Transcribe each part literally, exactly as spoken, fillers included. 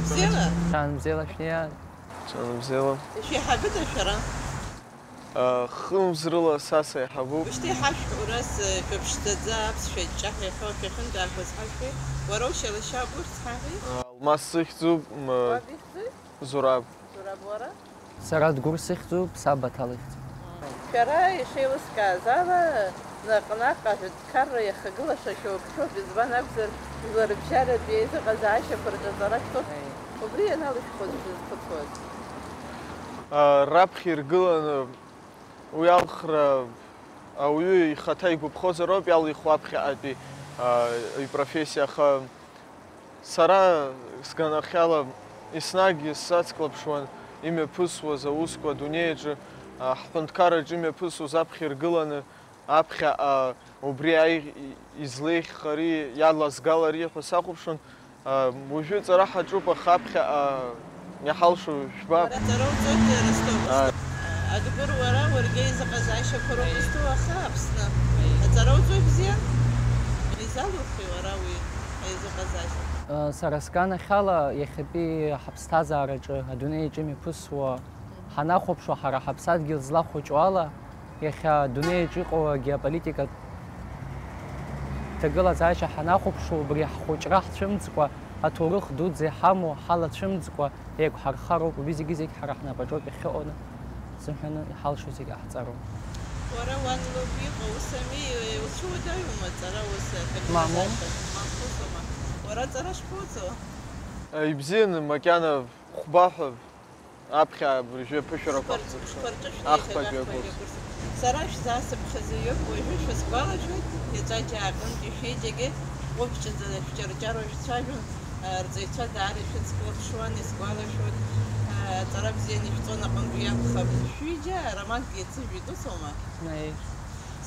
Бзиала? Ҽаанбзиала шәнеиаан. Ҽаанбзиала. Ишәеиҳабыда шәара? Хымз рыла са саиҳабуп. Ушьҭа иҳашәҳәо, раз, шәыԥшӡаӡа аԥсшәа ҷҷаҳәа иахьоу шәахьынтәаақәаз ҳашәҳәеит. Уара ушьалашьа агәыр цҳаҳәеи? Алмас сыхьӡуп. Уаб ихьӡуи? Зураб. Зураб уара? Сара Дгәыр сыхьӡуп, саб Баҭал ихьӡуп. Шәара ишеилыскааз ала, наҟ-наҟ аҳәынҭқарра иахагылаша шәоуп, шәоуп, избан акәзар, жәларбжьаратә еизыҟазаашьақәа рҿы аҵара шәҭоуп. Убри ианалышәхәоз шәызхәыцуаз? Раԥхьа иргыланы уи алхра ауаҩы ихаҭа игәаԥхозароуп иалихуа аԥхьаҟатәи ипрофессиа, аха сара сганахьала еснагь сацклаԥшуан имҩаԥысуаз аусқәа адунеи аҿы, ҳҳәынҭқарраҿы имҩаԥысуаз аԥхьа иргыланы, аԥхьаҟа убри аи-, излеиӷьхари, иалазгалари ҳәа сахәаԥшуан. Уажәы ҵара ҳаҿуп, аха аԥхьаҟа иҳалшо жәбап. Уара аҵара уҵоит, Ростов. Адгәыр, уара уаргьы аизыҟазаашьақәа роуп изҭоу, аха Аԥсны аҵара уҵоит бзиа. Изалухи уара уи аизыҟазаашьа? Сара сганахьала, иахьатәи ҳаԥсҭазаараҿы, адунеи аҿы имҩаԥысуа ҳанахәаԥшуа, ҳара ҳаԥсадгьыл злахәыҷу ала, иахьа адунеи аҿы иҟоу агеополитикатә ҭагылазаашьа ҳанахәаԥшуа, убри ҳхәыҷра ҳцәымӡкәа, аҭоурых дуӡӡа иҳамоу ҳалацәымӡкәа еиқәҳархароуп, убри зегьы-зегь ҳара ҳнапаҿоуп иахьыҟоу, сымҳәаны иҳалшо зегьы ҟаҳҵароуп. Уара уан лоуп иҟоу, ус ами, уцәуадаҩума аҵара ус аҭагылазаашьа? Мамоу. Махәызоума? Уара аҵара шԥоуҵо? Ибзианы, макьана хәба ҳәа. Аԥхьа абыржәы аԥышәарақәа ахԥатәи акурс. Сара шәзаасыԥхьаӡаҩуп, уажәы шәысгәалашәоит, еҵәа џьааҟынтәи шәеиџьагьы ҟәыбҷаӡа шәҷарҷаруа шәцәажәон, арҵаҩцәа даара ишәыцклаԥшуан, исгәалашәоит, аҵара бзианы ишәҵон аҟынтәи акәхап. Шәҩыџьа ароманкгьы еицыжәит, усоума?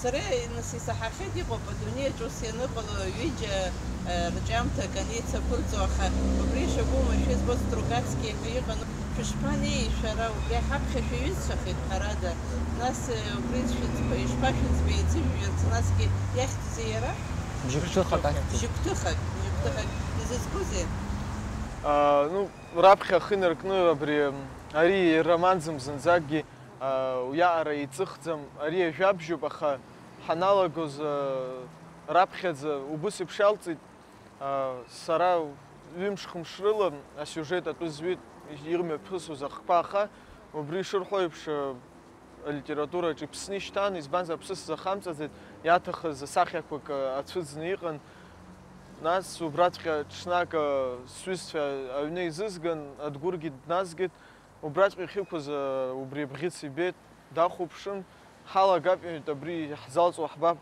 Сара, нас, исаҳахьеит, иҟоуп, адунеи аҿы ус ианыҟало, ҩыџьа, э, рҿиамҭа аканица аԥырҵо, аха убри шакәу уамашәа избо Стругацкиа ҳәа иҟан. Шәышԥанеи, шәара, убри ҳаԥхьа шәаҩызцәахеит, ҳәарада. Нас, э, убри шәыӡб-, ишԥашәыӡбеи, еицыжәжәарц, насгьы иахьӡузеи иара? Бжьыгәҭыхак ахьӡуп. Бжьыгәҭыхак, бжьыгәҭыхак. Изызкузеи? А, ну, раԥхьа ахы инаркны абри, ари ироманӡам зынӡакгьы. Уиаҟара еиҵыхӡам, ари ажәабжьуп, аха ҳаналагоз, раԥхьаӡа убыс еиԥш иалҵит, сара ҩымш-хымш рыла асиужет атәы зҩит, имҩаԥысуаз ахқәа, аха убри ишырҳәо еиԥш, алитератураҿы иԥсны ишьҭан, избанзар, аԥсы сзахамҵаӡеит, иаҭахыз асахьақәак ацәыӡны иҟан. Нас убраҵәҟьа ҽнак сҩызцәа аҩны изызган, Адгәыргьы дназгеит. Убраҵәҟьа иахьықәыз, убри абӷьыц ибеит, дахәаԥшын, ҳалагап, иҳәеит, абри иаҳзалҵуа ҳбап.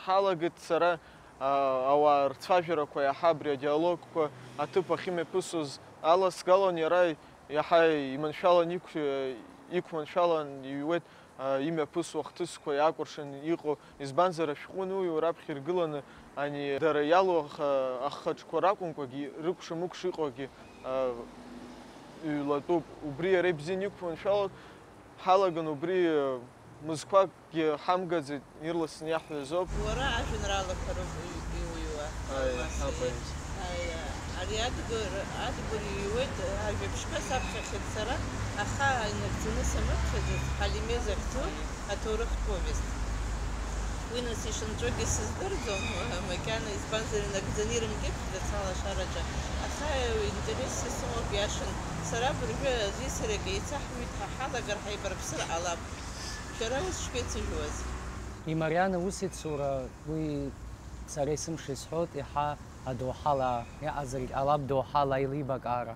Ҳалагеит, сара, а, ауаа рцәажәарақәа иаҳа абри адиалогқәа аҭыԥ ахьымҩаԥысуаз аласгалон, иара иаҳа иманшәалан иқә-, иқәманшәалан иҩуеит, а, имҩаԥысуа ахҭысқәа иаакәыршан иҟоу, избанзар, ашәҟәы ануҩуа раԥхьа иргыланы ани дара иалоу аха-, ахаҿқәа ракәымкәагьы, рыкәша-мыкәша иҟоугьы, а, ҩлатәуп. Убри иара ибзианы иқәманшәалоит, ҳалаган убри, а, мызқәакгьы ҳамгаӡеит, ирласны иаҳҳәазоуп. Уара ажәеинраалақәа роуп иу-, иуҩуа. Аиа, Алмас, апоет. Аиа, ари Адгәыр, Адгәыр иҩуеит, ажәабжьқәа саԥхьахьеит сара, аха инагӡаны самыԥхьаӡац, Ҳалимез ахьӡу аҭоурыхтә повест. Уи нас ишынҵәогьы сыздырӡом, макьана, избанзар, инагӡаны ирымкьыԥхьӡац алашараҿы, аха интерес исымоуп, иашан. Сара абыржәы аӡәи сареи акы еицаҳҩит, ҳа ҳалагар ҳаибарԥсыр ҟалап. Шәара ус шԥеицыжәуаз? Имарианы усеицура, уи сара есымша исҳәоит, иаҳа адоуҳала, иаҟазаргь ҟалап доуҳала аилибакаара,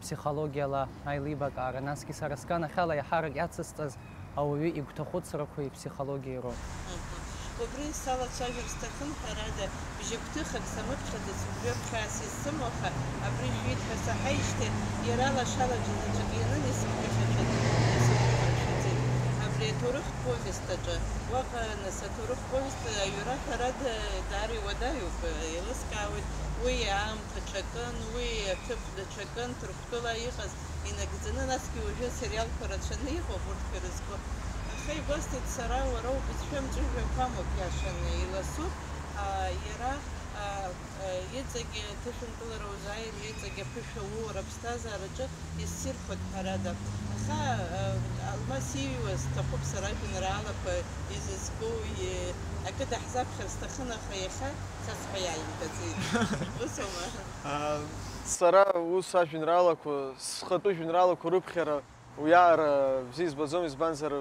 ԥсихологиала аилибакаара, насгьы сара сганахьала иаҳарак иацысҵаз ауаҩы игәҭахәыцрақәеи иԥсихологиеи роуп. Мгм. Убри салацәажәар сҭахын, ҳәарада, бжьыгәҭыхак самыԥхьаӡац, убриоуп хьаас исымоу, аха абри жәит ҳәа саҳаижьҭеи, иара лашара џьанаҵәык ианын, исымԥыхьашәаӡеит, исымԥыхьашәаӡеит. Абри аҭоурыхтә повест аҿы, уаҟа, нас, аҭоурыхтә повест аҩра, ҳәарада, даара иуадаҩуп, еилыскаауеит, уи аамҭа ҽакын, уи аҭыԥ даҽакын, Ҭырқәтәыла иҟаз инагӡаны, насгьы уажәы асериалқәа рацәаны иҟоуп урҭқәа ирызку. Аха игәасҭеит сара, уара убызшәа мҵәыжәҩақәа амоуп, иашаны, иласуп, аа, иара Иҵегьы аҭышәынтәылара узааир, иҵегьы аԥышәа уур аԥсҭазаараҿы иссирхоит, ҳәарада. Аха, Алмас ииҩуаз сҭахуп сара ажәеинраалақәа изызку, акы даҳзаԥхьар сҭахын, аха иахьа цасҳәа иааимгаӡеит. Усоума? Сара ус ажәеинраалақәа, схатәы жәеинраалақәа рыԥхьара уиаҟара бзиа избаӡом, избанзар,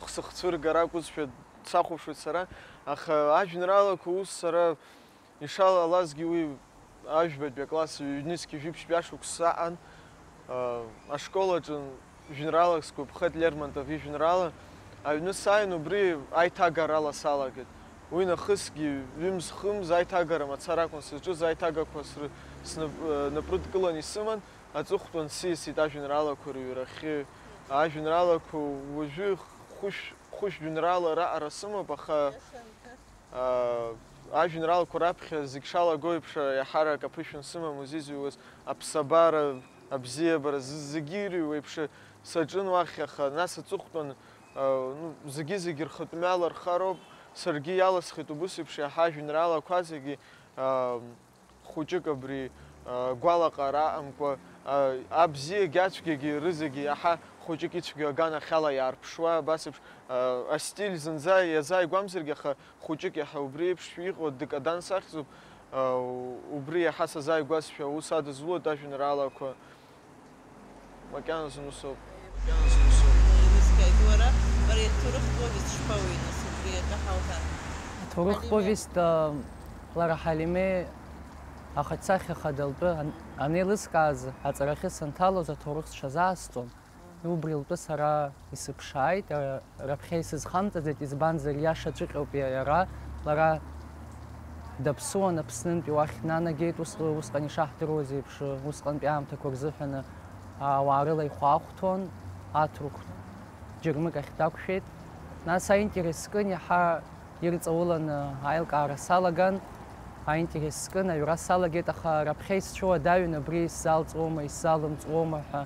сыхцәыргар акәызшәа сахәаԥшуеит сара, аха ажәеинраалақәа ус сара, ишалалазгьы, уи ажәбатәи акласс ҩнызқьи жәиԥшьтәи ашықәс саҟан, ашкол аҿы жәеинраалак сгәаԥхеит, Лермонтов ижәеинраала, аҩны сааин убри аиҭагарала салагеит. Уи нахысгьы ҩымз-хымз аиҭагара мацара акәын сызҿыз, аиҭагақәа сры-, снап-, напрыдкыланы исыман, аҵыхәтәан сиасит ажәеинраалақәа рыҩрахьы. Ажәеинраалақәа уажәы хәышә, хәышә жәеинраала раҟара сымоуп, аха, аа, ажәеинраалақәа раԥхьа зегь шалаго еиԥш, еиҳарак аԥышәа сымам узизыҩуаз, аԥсабара, абзиабара, з-, зегьы ирыҩуа еиԥш саҿын уахь, аха нас аҵыхәтәан, аа, ну, зегьы-зегьы рхатә мҩала рхароуп, саргьы иаласхеит убыс еиԥш иаҳа ажәеинраалақәа зегьы, аа, хәыҷык абри, а, гәалаҟара амкәа, а, абзиагьы ацәгьагьы рызегьы иаҳа хәыҷык ицәгьоу аганахьала иаарԥшуа, абас еиԥш, а, астиль зынӡа иазааигәамзаргьы, аха хәыҷык иаҳа убри еиԥш иҟоу декадан сахьӡуп, а, убри иаҳа сазааигәазшәа аус адызулоит ажәеинраалақәа. Макьаназын усоуп. Еилыскааит, уара, уара иаҭоурых повест шԥауеи, нас, убри атәы ҳауҳәар? Аҭоурых Ҳалиме. Повест, а, лара Ҳалиме ахаҿсахьа хадалтәы ан-, анеилыскааз, аҵарахьы санҭалоз аҭоурых сҽазаасҵон. Убри лтәы сара исыԥшааит, а, раԥхьа исызхамҵаӡеит, избанзар, иаша ҵәҟьоуп иа-, иара, лара даԥсуан Аԥснынтәи уахь днанагеит, ус, усҟан ишаҳдыруаз еиԥш, усҟантәи аамҭақәа рзыҳәаны ауаа рыла ихәаахәҭуан, аҭырқә џьармыкьахь дақәшәеит. Нас аинтерес скын, иаҳа ирҵауланы аилкаара салаган, аинтерес скын, аҩра салагеит, аха раԥхьа исцәуадаҩын, абри исзалҵуама, исзалымҵуама ҳәа.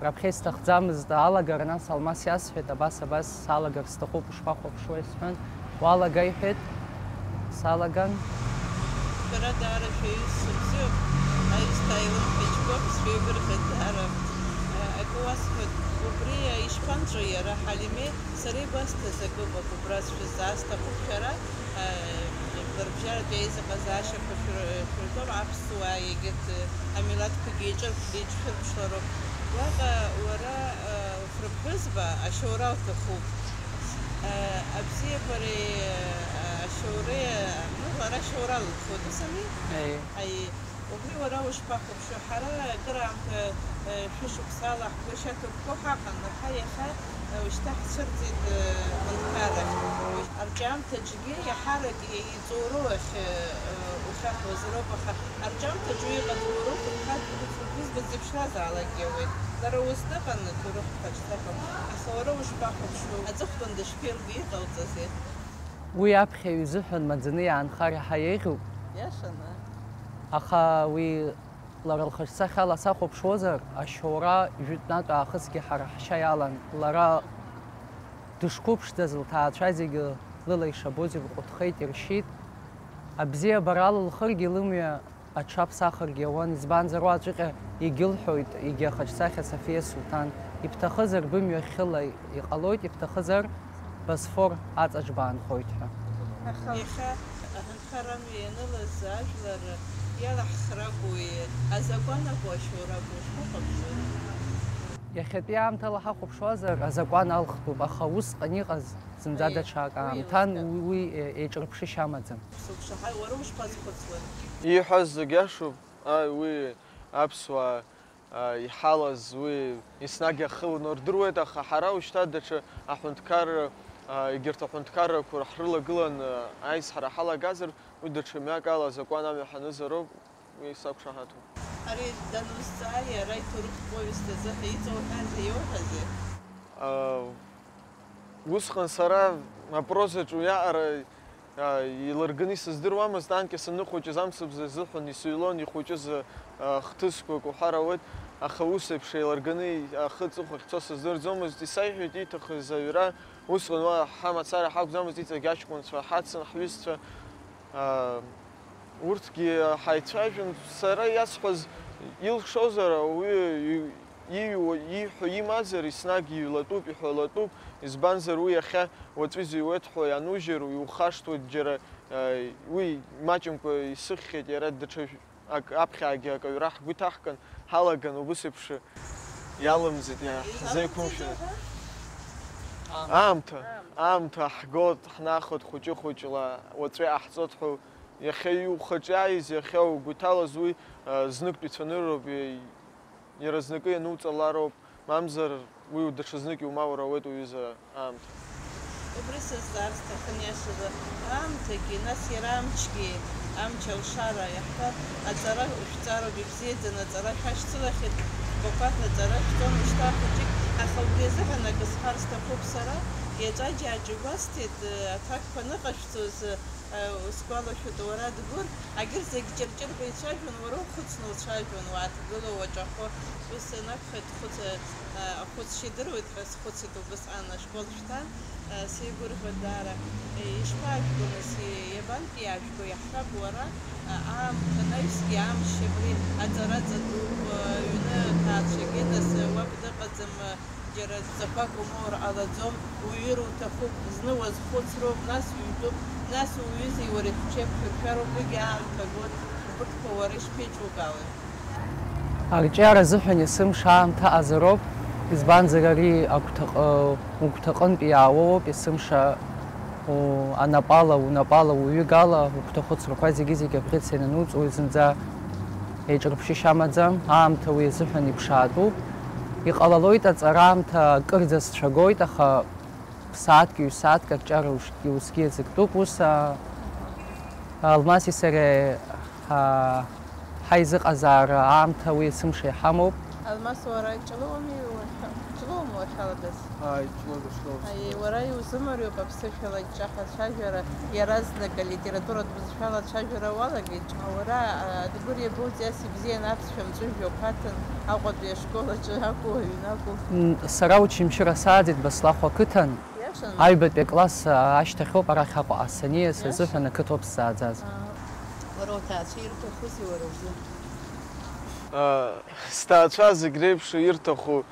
Раԥхьа исҭахӡамызт алагара, нас Алмас иасҳәеит, абас, абас салагар сҭахуп, ушԥахәаԥшуеи сҳәан, уалага иҳәеит, салаган. Шәара даара шәаҩызцәа бзиоуп, аҩсҭаа илымҳа иџьбоуп, сшәеибырҳәеит даара. Акы уасҳәоит, убри ишԥанҵәо иара, Ҳалимеи сареи гәазҭаз акы ыҟоуп, убра сшәызҵаар сҭахуп шәара, Ларбжьаратәи аизыҟазаашьақәа шәыр-, шәырҳәом, аԥсуаа егьырҭ амилаҭқәагьы еиҿырԥ-, еиҿшәырԥшлароуп. Уаҟа уара, э, фырԥҳәызба ашьоура лҭахуп. Э, абзиабареи, э, ашьоуреи, ну, лара ашьоура лҭахуп, ус ами? Аиеи. Аиеи. Убри уара ушԥахәаԥшуеи? Ҳара акыраамҭа, э, шәышықәсала ҳгәы шьаҭыбго ҳаҟан, аха иахьа, э, ушьҭа ҳцәырҵит, э, аҳәынҭқаррахь. Арҿиамҭаҿгьы иаҳарак иҵоуроу ахь, э, э, ухьаҳәуазароуп, аха арҿиамҭаҿ уи иҟаҵоу уара ухәыҷқәа, ухәыҷқәа зеиԥшраз аалак иауеит. Лара ус дыҟан, аҭоурых ҳәа ҿҵакәа. Аха уара ушԥахәаԥшуеи? Аҵыхәтәан дышԥеилгеи, иҟалҵазеи? Уи аԥхьаҩ изыҳәан маӡаны иаанхар иаҳа еиӷьуп. Иашаны. Аха уи лара лхаҿсахьала сахәаԥшуазар, ашьоура жәытәнатә аахысгьы ҳара ҳшьа иалан. Лара дышқәыԥшӡаз лҭаацәа зегьы лыла ишабоз илҟәыҭхеит, иршьит. Абзиабара алылхыргьы лымҩа аҽаԥсахыргьы ауан, избанзар, уаҵәҟьа егьылҳәоит, егьи ахаҿсахьа Софиа Сулҭан, ибҭахызар бымҩа хьыла иҟалоит, ибҭахызар Босфор аҵаҿба аанхоит ҳәа. Аха иахьа аҳәынҭқарра амҩа ианылаз ажәлар иалаҳхракәуи, азакәан акәу, ашьоура акәу, шԥахәаԥшуеи? Иахьатәи аамҭала ҳахәаԥшуазар, азакәан алхтәуп, аха усҟан иҟаз зынӡа Аиеи, даҽа акы уи аамҭан, еилыскаа. Уи, уи, е-, еиҿырԥшышьа амаӡам. Сыгәшаҳаи, уара ушԥазхәыцуеи? Ииҳәаз зегь иашоуп, ааи, уи аԥсуаа, а, иҳалаз, уи еснагь ахы уны рдыруеит, аха ҳара ушьҭа даҽа аҳәынҭқарра, а, егьырҭ аҳәынҭқаррақәа ҳрылагылан, а, аизҳара ҳалагазар, уи даҽа мҩак ала азакәан амҩа ҳанызароуп, уи сақәшаҳаҭуп. Ари данузҵааи, ара иҭоурыхтә повест азыҳәа иҵоуҳәазеи, иоуҳәазеи? А, Усҟан сара апрозаҿы уиаҟара, а, илырганы исыздыруамызт, анкьа саныхәыҷыз амцабз азыҳәан исыҩлон ихәыҷыз, а, хҭысқәак уҳәар ауеит, аха ус еиԥш еилырганы ахы аҵыхәахь цо сыздырӡомызт, исаиҳәеит ииҭахыз аҩра, усҟан уа ҳамацара ҳакәӡамызт, иҵегь аҷкәынцәа ҳацын, ҳҩызцәа, а, Урҭгьы ҳаицәажәон, сара иасҳәаз илшозар, ауаҩы иҩуа, ииҳәо имазар, еснагь иҩлатәуп, иҳәалатәуп, избанзар, уи иахьа уаҵәы изыҩуеит ҳәа ианужьыр, иухашҭуеит, џьара, уи маҷымкәа исыхьхьеит, иара даҽа ак-, аԥхьаагьы акаҩра ҳгәы иҭаҳкын, ҳалаган, убыс еиԥш иалымҵит, иаҳзеиқәымшәан. Аамҭа, аамҭа ҳгоит, ҳнахоит хәыҷы-хәыҷла, уаҵәы иҟаҳҵоит ҳәа, иахьа иухаҿы иааиз, иахьа угәы иҭалаз уи, а, зныктәи цәанырроуп, и-, иаразнакы иануҵалароуп, мамзар уи даҽазнык иумаур ауеит уҩыза аамҭа. Убри сызҵаар сҭахын иашазы, аамҭагьы, нас иара амчгьы, амч алшара, иаҳҳәап, аҵара шәҵароуп, ибзиаӡаны аҵара шәашьцылахьеит, бақәаҭ аҵара шәҵон, ушьҭа хәыҷык, аха убри азыҳәан акы сҳәар сҭахуп сара, иаҵәа џьаџьа гәасҭеит, аҭакқәа аныҟашәҵоз, сгәалашәоит, уара Адгәыр, агьырҭ зегь ҷырҷырқәа ицәажәон, уара ухәыцны уцәажәон, уааҭгыло, уаҿахо, ус анакәха, дхәыц-, ахәыцшьа идыруеит ҳәа схәыцит убысҟан ашкол шьҭа, сеигәырӷьоит даара. Ишԥаажәго, нас, иабантәи иаажәго, иаҳҳәап, уара, аамҭа анаҩсгьы амш абри аҵара ҵатәуп, аҩны ҭаацәагьы, нас, уаб дыҟаӡам, џьара ҵақәак умоур ҟалаӡом, уҩыр уҭахуп, зны уазхәыцроуп, нас уҩтәуп, нас уҩызеи уареи шәҽеиқәшәыршәароуп, уигьы аамҭа гон, убырҭқәа уара ишԥеиҿукаауеи? Арҿиара азыҳәан есымша аамҭа аҟазароуп, избанзар ари агәҭаҟ-, угәҭаҟынтә иаауоуп, есымша у-, анапала, унапала, уҩыгала угәҭахәыцрақәа зегьы-зегьы абӷьыц ианануҵ, уи зынӡа еиҿырԥшышьа амаӡам, аамҭа уи азыҳәан иԥшаатәуп. Иҟалалоит аҵара аамҭа акырӡа сцәагоит, аха ԥсаатәк, ҩ-сааҭк арҿиара ус-, усгьы иазыктәуп. Ус, а, Алмаси сареи, а, ҳаизыҟазаара аамҭа уи есымша иҳамоуп. Алмас, уара Ҷлоуми уахьа-, Ҷлоума уахьалагаз? Ааи, Ҷлоу дышгылоу. Аиеи, уара иузымариоуп аԥсышәала иҿаҳа ацәажәара, иаразнак алитературатә бызшәала ацәажәара уалагеит. Уара, а, Адгәыр иабоуҵеи ас ибзианы аԥсшәа мҵәыжәҩа уқәаҭан, Аҟәатәи ашкол аҿы акәу, аҩны акәу? М, сара Очамчыра сааӡеит, Баслахә ақыҭан. Иашан? Аҩбатәи акласс, а, ашьҭахьоуп арахь Аҟәаҟа саниас азыҳәан ақыҭоуп сзааӡаз. Иашан? Аа. Уара уҭаацәа ирҭахузеи уара узы? А, сҭаацәа зегь реиԥш ирҭаху,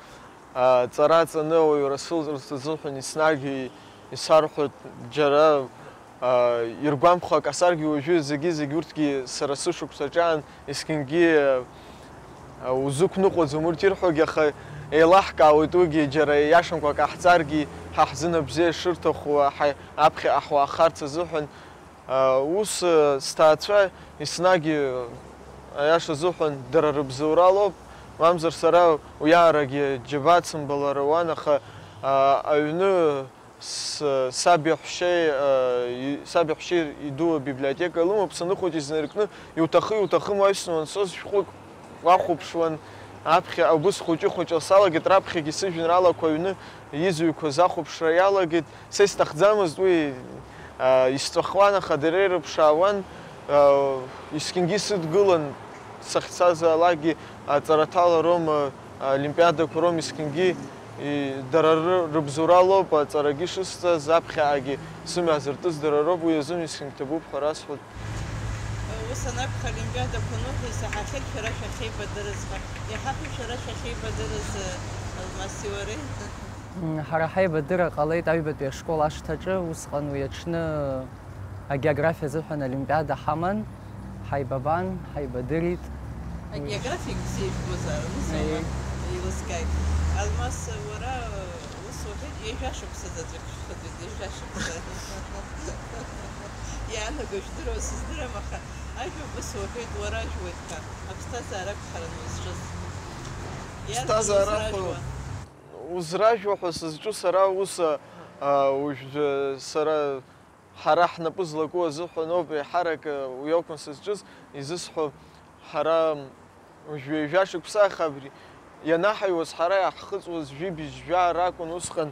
а, ҵара ҵаны ауаҩра сылҵырц азыҳәан еснагь и-, исарҳәоит, џьара, а, иргәамԥхо акы асаргьы уажәы зегьы-зегь урҭгьы сара сышықәсаҿ аан есқьынгьы, а, узықәныҟәаӡом, урҭ ирҳәогьы, аха еилаҳкаауеит уигьы, џьара иашамкәа ҟаҳҵаргьы, ҳа ҳзын абзиа шырҭаху, ҳа-, аԥхьаҟа ҳуаахарц азыҳәан. Ус, сҭаацәа еснагь, аиаша азыҳәан, дара рыбзоуралоуп, мамзар сара уиаарагьы џьабаа дсымбалар ауан, аха, аҩны с-, саб иаҳәшьеи, саб иаҳәшьеи иду абиблиотека лымоуп, саныхәыҷыз инаркны, иуҭахы-иуҭахым аҩсны уанцоз шәҟәык уахәаԥшуан, аԥхьа убыс хәыҷы-хәыҷла салагеит, раԥхьагьы сыжәеинраалақәа аҩны изҩқәаз ахәаԥшра иалагеит. Са исҭахӡамызт уи, а, исҵәахуан, аха дара ирыԥшаауан, а, есқьынгьы сыдгылан, сахьцазаалакгьы аҵараҭала роума, олимпиадақәа роума есқьынгьы, и, дара ры-, рыбзоуралоуп аҵарагьы шысҵаз, аԥхьаҟагьы сымҩа азыртыз дара роуп, уи азын есқьынгь ҭабуп ҳәа расҳәоит. Ус анакәха, олимпиадақәа ануҳәа, исаҳахьеит шәара шәахьеибадырыз ҳәа. Иҳаҳәа шәара шәахьеибадырыз, Алмаси уареи? М, ҳара ҳаибадырра ҟалеит аҩбатәи ашкол ашҭаҿы, усҟан уи аҽны агеографиа азыҳәан олимпиада ҳаман, ҳаибабан, ҳаибадырит. Агеографиагь бзиа ижәбозаарын, ус аума? Аиеи. Еилыскааит. Алмас, уара, ус уҳәеит, ҩажәа шықәса заҵәык шәхыҵит, ҩажәа шықәса. Иаанаго жәдыруа сыздырам, аха ажәа убыс уҳәеит, уара ажәуеит ҳәа. Аԥсҭазаара акәхарын узҿыз. Иарбан узражәуа? Узражәуа ҳәа сызҿу сара ус, а, уажә сара, ҳара ҳнапы злаку азыҳәаноуп, еиҳарак, а, уи акәын сызҿыз, изысҳәо, ҳара уажә ҩажәа шықәса, аха абри ианаҳаҩуаз, ҳара иаҳхыҵуаз жәибжь жәаа ракәын усҟан,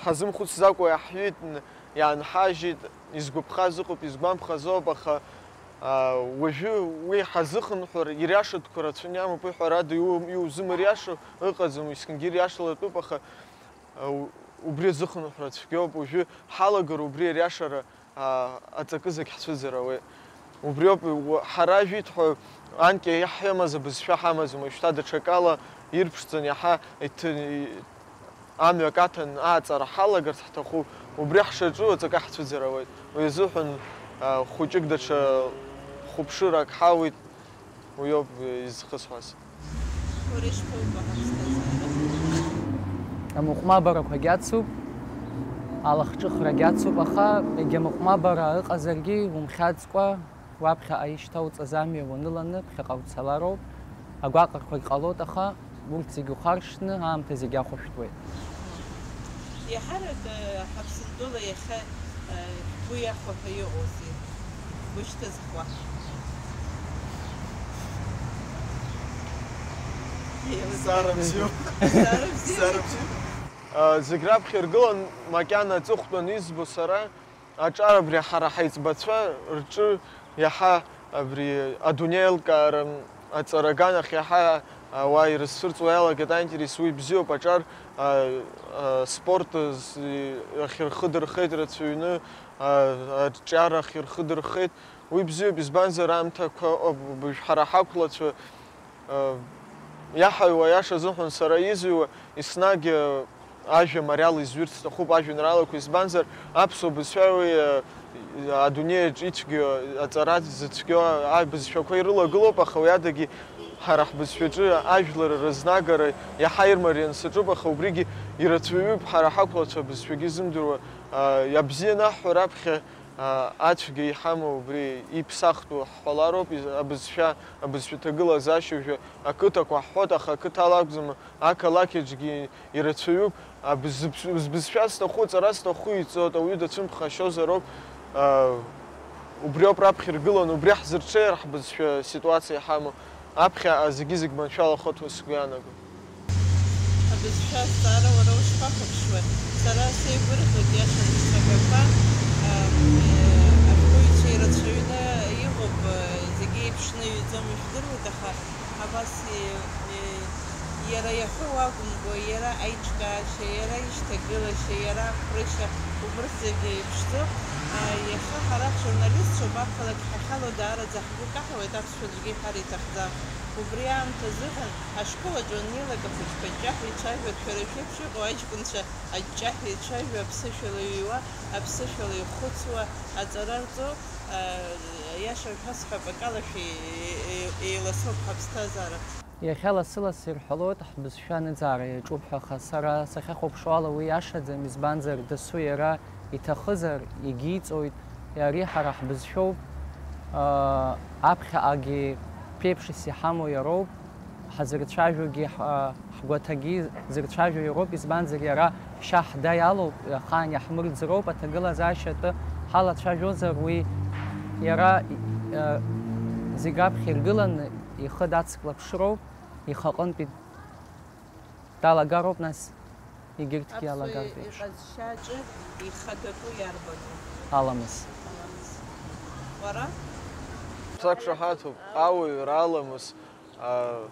ҳазымхәыцӡакәа иаҳҩит, н-, иаанҳажьит, изгәаԥхаз ыҟоуп, изгәамԥхаз ыҟоуп, аха, а, уажәы уи ҳазыхынҳәыр, ириашатәқәа рацәаны иамоуп, уи ҳәарада, иу-, иузымыриашо ыҟаӡам, есқьынгьы ириашалатәуп, аха, а, у-, убри азыхынҳәра цәгьоуп, уажәы ҳалагар убри ариашара, а, аҵакы зегь ҳцәыӡыр ауеит. Убриоуп, уа-, ҳара жәит ҳәа анкьа иаҳҳәамаз абызшәа ҳамаӡам, уажәшьҭа даҽакала ирԥшӡаны иаҳа иҭ-, и-, амҩак аҭан ааҵара ҳалагарц ҳҭахуп. Убри ҳшаҿу аҵакы ҳцәыӡыр ауеит. Уи азыҳәан, а, хәыҷык даҽа хәаԥшырак ҳауит, уиоуп, э, изхысҳәаз. Уара ишԥоубо ҳаԥсҭазаара? Амыҟәмабарақәагь ацуп, алахҿыхрагь ацуп, аха егьа мыҟәмабара ыҟазаргьы, умхьаҵкәа, уаԥхьаҟа ишьҭауҵаз амҩа уаныланы ԥхьаҟа уцалароуп. Агәаҟрақәагь ҟалоит, аха урҭ зегьы ухаршҭны аамҭа зегьы ахәышәтәуеит. Иаҳарак, э, ҳаԥсадгьыла иахьа, э, шәгәы иахәо ҳәа иҟоузеи? Шәгәы шьҭызхуа? Зҵаара бзиоуп. Зҵаара бзиоуп. Зҵаара бзиоуп. А, зегь раԥхьа иргылан, макьана аҵыхәтәан избо сара, аҿар абри ҳара ҳаиҵбацәа рҿы иаҳа абри адунеи аилкаара аҵара аганахь иаҳа ауаа ирызцәырҵуа иалагеит аинтерес, уи бзиоуп, аҿар, а, а, спорт з-, ахь рхы дырхеит рацәаҩны, а, аҿар ахь рхы дырхеит, уи бзиоуп, избанзар аамҭақәа ыҟоуп, ҳара ҳақәлацәа, Иаҳаҩуа аиаша азыҳәан сара изҩуа, еснагь, э, ажәа мариал изҩырц сҭахуп ажәеинраалақәа, избанзар, аԥсуа бызшәа уи, э, адунеи аҿы ицәгьоу, аҵара зыцәгьоу абызшәақәа ирылагылоуп, аха уи адагьы ҳара ҳбызшәаҿы ажәлар рызнагара иаҳа ирмарианы саҿуп, аха убригьы ирацәаҩуп ҳара ҳақәлацәа абызшәагьы зымдыруа, э, иабзианы аҳҳәо раԥхьа А, ацәгьа иҳамоу убри иԥсахтәу ҳҳәалароуп, из-, абызшәа, абызшәа ҭагылазаашьа уажәы ақыҭақәа ҳҳәоит, аха ақыҭала акәӡам, ақалақь аҿгьы ирацәаҩуп. Абыз-, збызшәа зҭаху, ҵара зҭаху иҵоит, ауаҩы дацәымӷхашьозароуп. А, убриоуп раԥхьа иргыланы, убри ҳзырҽеир ҳбызшәа ситуациа иҳамоу. Аԥхьаҟа зегьы-зегь маншәалахоит ҳәа сгәы иаанагоит. Абызшәа азҵаара уара ушԥахәаԥшуеи? Сара сеигәырӷьоит, иашан, сцәаҳәақәа, ам, э, ашәҟәыҩҩцәа ирацәаҩны иҟоуп, э, зегьы еиԥшны иҩӡом, ижәдыруеит, аха абас, э, э, иара иаҳәо уагымго, иара аиҿкаашьа, иара ишьҭагылашьа, иара аԥрышьа, убырҭ зегьы еиԥшӡоуп. А, иахьа ҳара ҳжурналистцәоуп, ақалақь ҳахьало даараӡа ҳгәы каҳауеит, аԥсшәа аӡәгьы иҳәар иҭахӡам. Убри аамҭазыҳәан, ашкол аҿы уаннеилак ахәыҷқәа аҷҷаҳәа ицәажәоит, шәара шәеиԥш иҟоу аҷкәынцәа аҷҷаҳәа ицәажәо, аԥсышәала иҩуа, аԥсышәала ихәыцуа, аҵара рҵо, а, аиаша шәасҳәап, акалашәа е-, е-, еиласоуп ҳаԥсҭазаара. Иахьа лассы-лассы ирҳәалоит ҳбызшәа аныӡаара иаҿуп ҳәа, аха сара сахьахәаԥшуала уи иашаӡам, избанзар дасу иара иҭахызар, егьиҵоит, ари ҳара ҳбызшәоуп, аа, аԥхьаҟагьы ԥеиԥшыс иҳамоу иароуп, ҳазырцәажәогьы, ҳа-, ҳгәаҭагьы зырцәажәо иароуп, избанзар иара ҳшьа ҳда иалоуп, ахаан иаҳмырӡроуп, аҭагылазаашьа атәы ҳалацәажәозар уи иара, э, зегь раԥхьа иргыланы ихы дацклаԥшроуп, ихаҟынтәи далагароуп, нас егьырҭгьы аԥсуа алагартә еиԥш. Иҟазшьаҿы ихадатәу иарбану? Аламыс. Аламыс. Уара? Сақәшаҳаҭуп, ауаҩра аламыс, а,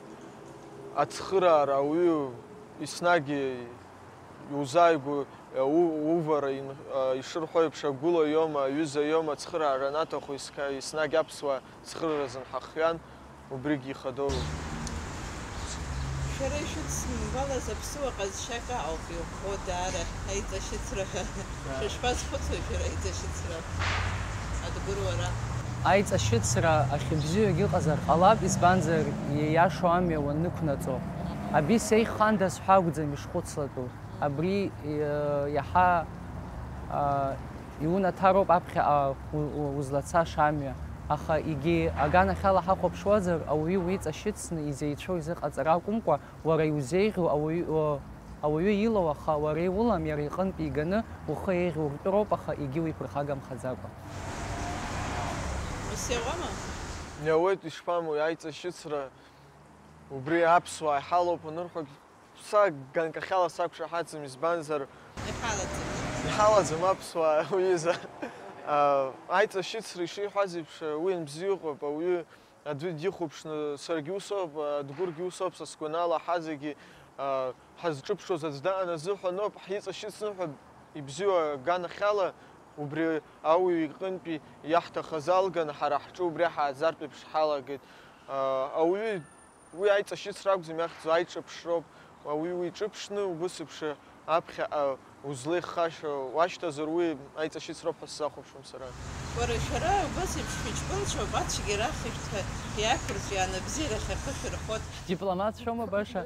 ацхыраара ауаҩы еснагь иузааигәоу, а, у-, увара ин-, а, ишырҳәо еиԥш, агәыла иоума, аҩыза иоума, ацхыраара анаҭаху есқьа-, еснагь аԥсуаа цхырааразын ҳахҩан. Убригь ихадоу. Шәара ишәыдсымгәалаз аԥсуа ҟазшьак аҟоуп иӷәӷәоу даара аиҵашьыцра ҳәа. Ааи. Шәышԥазхәыцуеи шәара аиҵашьыцра? Адгәыр уара. Аиҵашьыцра ахьыбзиоугьы ыҟазар ҟалап, избанзар ииашоу амҩа уаннықәнаҵо. Аби сеиххандаз ҳәа акәӡам ишхәыцлатәу. Абри, э, иаҳа, а, иунаҭароуп аԥхьаҟа у-, у-, узлацаша амҩа, аха егьи аганахьала ҳахәаԥшуазар, ауаҩы уиҵашьыцны изеицәоу изыҟаҵара акәымкәа, уара иузеиӷьу ауаҩы, о, ауаҩы илоу, аха уара иулам, иара иҟынтә иганы ухы еиӷьу ртәы роуп, аха егьи уиԥырхагамхаӡакәа. Ус иауама? Иауеит, ишԥамуеи, аиҵашьыцра убри аԥсуаа иҳалоуп анырҳәогь, Са ганкахьала сақәшаҳаҭӡам, избанзар, иҳалаӡам. Иҳалаӡам аԥсуаа уҩыза. А, аиҵашьыцра ишиҳәаз еиԥш, уи анбзиоуп, ауаҩы аӡәы дихәаԥшны, саргьы усоуп, Адгәыргьы усоуп, са сгәанала, ҳазегьы, а, ҳазҿыԥшуаз аӡә даан азыҳәаноуп, ҳиҵашьыцны ҳәа ибзиоу аганахьала, Убри ауаҩы иҟынтәи иаҳҭахыз алган, ҳара ҳҿы убри ҳааӡартә еиԥш ҳалагеит. Ауаҩы уи аиҵашьыцра акәӡам иахьӡу, аиҿаԥшроуп. Ауаҩы уиҿыԥшны убыс еиԥш аԥхьаҟа узлеихшаша уашьҭазар, уи аиҵашьыцроуп ҳәа сзахәаԥшуам сара. Уара, шәара убас еиԥш шәыҷкәынцәоуп, ацәгьара ахьышәҭ ҳәа иақәырҵәиаан, абзиарахь ахы шәырхот. Дипломатшәоума баша?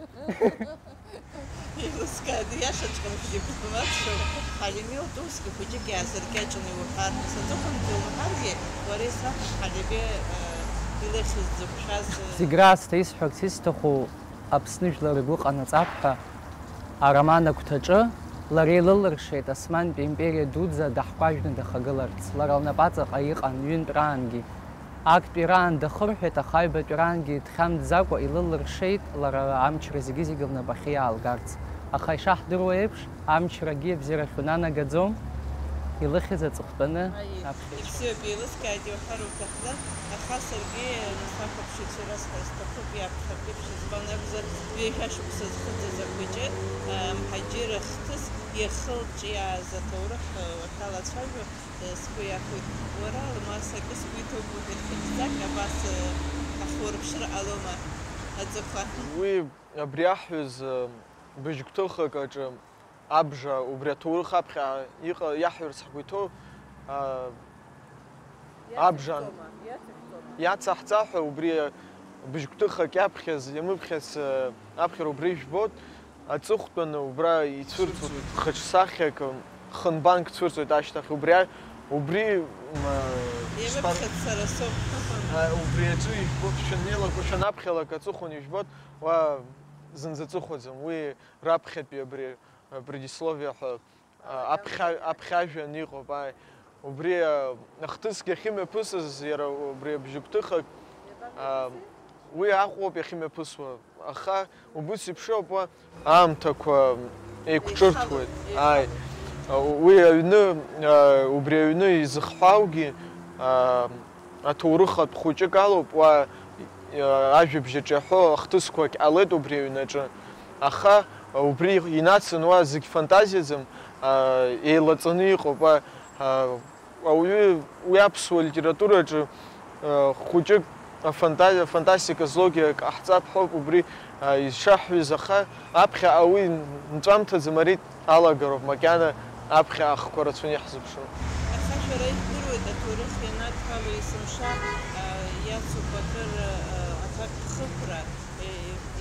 Еилыскааит, иашаҵәҟьаны шәдипломатшәоуп. Ҳалими лтәы усгьы хәыҷык иаазыркьаҿны иуҳәар, саҵыхәангьы умҳәаргьы, уара исаҳәа Ҳалими, э, илыхьыз дзықәшәаз, э, Зегь раасҭа исҳәарц исҭаху Аԥсны жәлар игәы ҟанаҵап ҳәа ароман агәҭаҿы лара илылыршеит Османтәи империа дуӡӡа даҳкәажәны дахагыларц. Лара лнапаҵаҟа иҟан ҩынтәраангьы. Актәи раан дахырҳәеит, аха аҩбатәи раангьы дхьамҵӡакәа илылыршеит лара амчра зегьы-зегьы лнапахьы иаалгарц. Аха ишаҳдыруа еиԥш, амчрагьы абзиарахь унанагаӡом, илыхьыз аҵыхәтәаны Аиеи, аԥхьа ицәа. Ибзиоуп, еилыскааит, иуҳәар уҭахӡам, аха саргьы, нас, ахәаԥшыҩцәа ирасҳәар сҭахуп, иаԥхьатәи ԥшьа, избан акәзар, ҩажәа шықәса зхыҵыз ахәыҷы, а, мҳаџьыр ахҭыс иахылҿиааз аҭоурых, а, уахьалацәажәо, а, сгәы иахәеит. Уара, Алмас, акы сгәы иҭоуп, уҳәеит, хьыӡҵак абас, а, ҳахурԥшыр ҟалома аҵыхәа? Уи абри аҳҩыз, а, быжьгәҭыхак аҿы абжа, убри аҭоурых аԥхьа иҟа-, иаҳҩырц ҳгәы иҭоу, а, абжа Иацыхҵома, иацыхҵома? Иацаҳҵа ҳәа, убри быжьгәҭыхак иаԥхьаз, иамыԥхьаз, а, аԥхьара убри ижәбоит, аҵыхәтәаны убра ицәырҵуеит, хыҽсахьак, хынбанк цәырҵуеит ашьҭахь, убри а-, убри, м, а, Иамыԥхьац сара соуп. А, убри аҿы ижәбоит, шәаннеилак, шәанаԥхьалак аҵыхәан ижәбоит, уа зынӡа аҵыхәаӡам, уи раԥхьатәи абри, а, предисловие ҳәа, а, аԥхьа-, аԥхьажәан иҟоуп, ааи. Убри, а, ахҭысгьы ахьымҩаԥысыз, иара убри абжьыгәҭыхак, а, уи Аҟәоуп иахьымҩаԥысуа. Аха убыс иԥшоуп, уа аамҭақәа еиқәҿырҭуеит. Еихалоит, ааи. Еихалоит. А, уи аҩны, а, убри аҩны изыхҳәааугьы, а, аҭоурыхатә хәыҷык алоуп, уа, а, ажәабжь аҿы иаҳәо ахҭысқәагь ҟалеит убри аҩнаҿы. Аха убри инацын уа зегь фантазиаӡам, а, еилаҵаны иҟоуп, а, а, ауаҩы уи аԥсуа литератураҿы, а, хәыҷык афанта-, афантастика злоугьы ак ҟаҳҵап ҳәоуп, убри, а, изшаҳҳәаз, аха аԥхьаҟа уи нҵәамҭаӡам, ари алагароуп, макьана аԥхьа ахқәа рацәаны иаҳзыԥшу. Аха шәара ижәдыруеит, аҭоурых ианадҳәало есымша, а, иацуп акыр, а, аҭакԥхықәра. Е,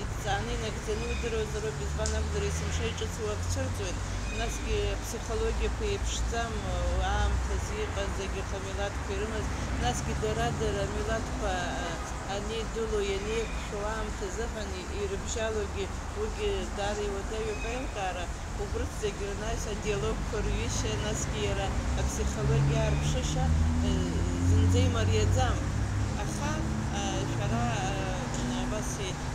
идҵааны инагӡаны удыруазароуп, избан акәзар, есымша иҿыцу ак цәырҵуеит, насгьы аԥсихологиақәа еиԥшӡам, аамҭазы иҟаз зегьы рхы амилаҭқәа ирымаз, насгьы дара-дара амилаҭқәа, а, анеидыло, ианеиқәшәо аамҭазыҳәан и-, ирыбжьалогьы уигьы даара иуадаҩуп аилкаара. Убырҭ зегьы рнаҩс адиалогқәа рҩышьа, насгьы иара аԥсихологиа аарԥшышьа, э, зынӡа имариаӡам. Аха, э, шәара, э, абас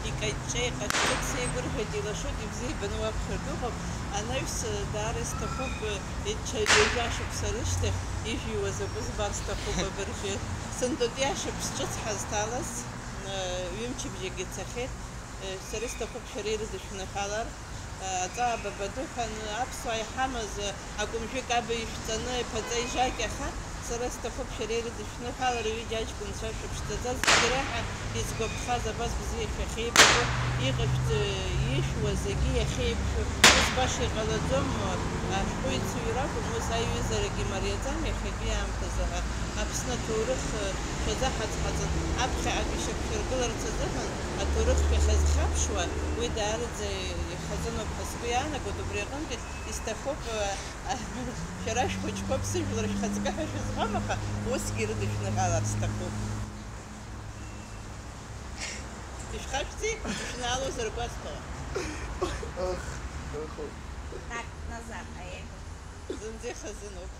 икаҷҷа, иҟаҷҷа сеигәырӷьоит, илашоит, ибзиабаны уаԥхьар дыҟоуп. Анаҩс, э, даара исҭахуп, э, ича-, ҩажәа шықәса рышьҭахь ижәиуа закәу збар сҭахуп абыржәы. Сынтәатәи ашықәс ҿыц ҳазҭалаз, э, ҩымчыбжьагьы цахьеит. Э, сара исҭахуп шәара ирыдышәныҳәалар. Аҵаа бабаду ҳәа аԥсуаа иҳамаз, акәымжәы каба ишәҵаны, иԥаҵа ижакьаха, сара сҭахуп шәара ирыдышәныҳәалар, ҩыџьа аҷкәынцәа шәыԥшӡаӡа зегьы реиҳа изгәаԥхаз абас бзиа шәахьеибабо, иҟашәҵо, ишәуа зегьы иахьеиқәшәо, ус баша иҟалаӡом, ашәҟәыҩҩцәа ракәым, ус аиҩызарагьы мариаӡам иахьатәи аамҭазы ҳәа Аԥсны аҭоурых шәазаҳаҵ-ҳаҵан, аԥхьаҟатәи шьақәшәыргыларц азыҳәан аҭоурых шәахьазхьаԥшуа, уи даараӡа ихазыноуп ҳәа сгәы иаанагоит, убри аҟынтәи исҭахуп, шәара шәхәыҷқәа ԥсыжәлар шәхаҵкы ҳәа шәызҳәом, аха усгьы ирыдышәныҳәалар сҭахуп. Ишәхашәҵеи, ишәнаалозар гәасҭауа. Ах, ах. Так, назад, аиеи. Зынӡа ихазыноуп.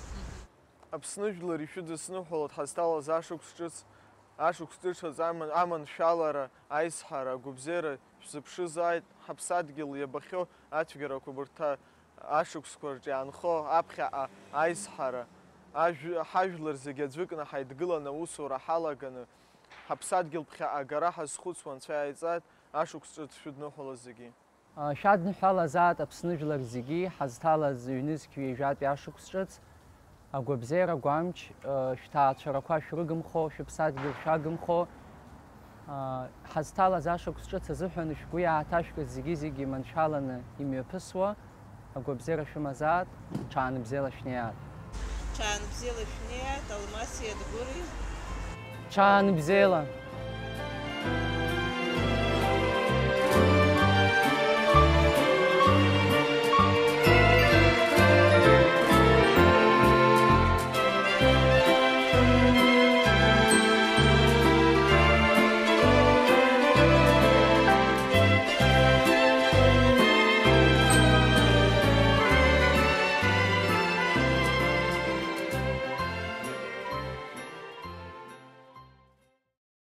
Аԥсны жәлар ишәыдысныҳәалоит ҳазҭалаз ашықәс ҿыц, ашықәс ҿыц азы аман-, аманшәалара, аизҳара, агәабзиара шәзыԥшызааит, ҳаԥсадгьыл иабахьоу ацәгьарақәа, абарҭ ашықәсқәа рҿы иаанхо аԥхьаҟа аизҳара, ажә-, ҳажәлар зегьы аӡәыкны ҳаидгыланы аусура ҳалаганы, ҳаԥсадгьыл ԥхьаҟа агара ҳазхәыцуа Анцәа иааиҵааит, ашықәс ҿыц шәыдныҳәалаз зегьы. Шәадныҳәалазаат Аԥсны жәлар зегьы, ҳазҭалаз ҩнызқь ҩажәатәи ашықәс ҿыц. Агәабзиара гәамч, шәҭаацәарақәа шәрыгымхо, шәыԥсадгьыл шәагымхо, ҳазҭалаз ашықәс ҿыц азыҳәан шәгәы иааҭашәкыз зегьы-зегьы маншәаланы имҩаԥысуа, агәабзиара шәымазаат, ҽаанбзиала шәнеиаат. Ҽаанбзиала шәнеиаат, Алмаси Адгәыри. Ҽаанбзиала!